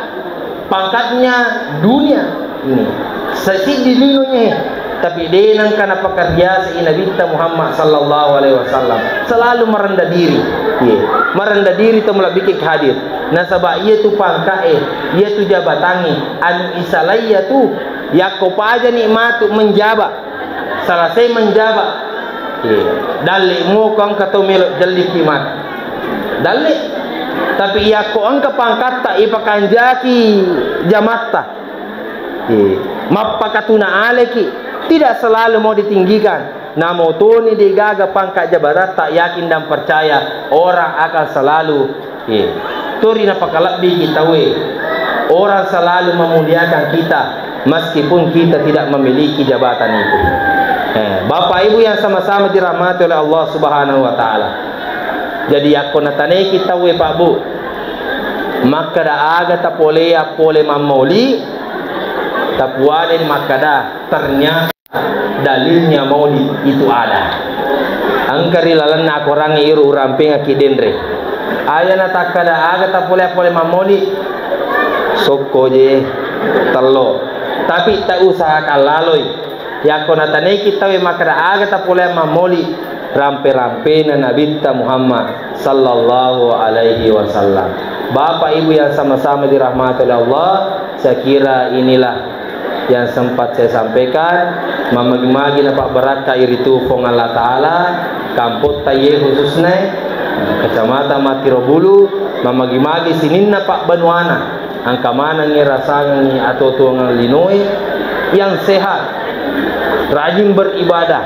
Pangkatnya dunia. Ini. Sasiddi linonye. Tapi de nengka napakariasai Nabitta Muhammad sallallahu alaihi wasallam. Selalu merendah diri. Iya. Merendah diri to malebbiki hadir. Nasaba iya tu pangkae, iya tu jabatangnge, anu isalai iya tu, yakko pajani matu menjabat. Selesai menjabat. Iya. Dalle moko engka to melo jelliki matu. Dalle. Tapi yakko engka pangkatta ipakanjaki jamatta. Eh, mappakatuna aleki, tidak selalu mau ditinggikan. Namotoni degaga pangkat jabatatta, yakin dan percaya orang akan selalu, eh, tori napakalebbiki tauwe. Orang selalu memuliakan kita meskipun kita tidak memiliki jabatan itu. Eh, Bapak Ibu yang sama-sama dirahmati oleh Allah Subhanahu wa taala. Jadi yakko nataneki tauwe, Pak Bu, makkeda aga tapolea pole mammauli, tapuadani makkeda ternyata dalilnya maulid itu ada. Engka ri lalenna akorangnge iro urampengekki denre. Aja natakkeda aga tapolea pole mammauli, sokko je, tello. Tapi tausahakan laloi. Yakko nataneki tauwe makkeda aga tapolea mammauli, rampe-rampena Nabitta Muhammad sallallahu alaihi wasallam. Bapak Ibu yang sama-sama dirahmati oleh Allah, saya kira inilah yang sempat saya sampaikan, mamagi-magi napabbarakkai ritu Puang Allah Ta'ala, kampotta ye khususna, Kecamatan Matirobulu, mamagi-magi sininna pabbanuana, engka manengngi rasangengngi atuo-tuongeng linoe yang sehat, rajin beribadah,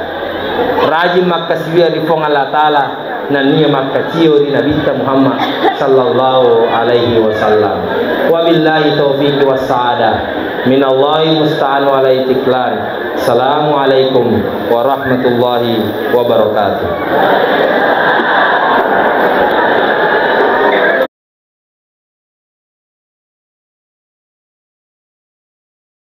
rajin makkasiwiang ri Puang Allah Ta'ala, nennia makkacio ri Nabitta Muhammad sallallahu alaihi wasallam. Wabillahi taufiq wassa'adah. Minallahi musta'an wa alaihi tiklan. Assalamualaikum warahmatullahi wabarakatuh.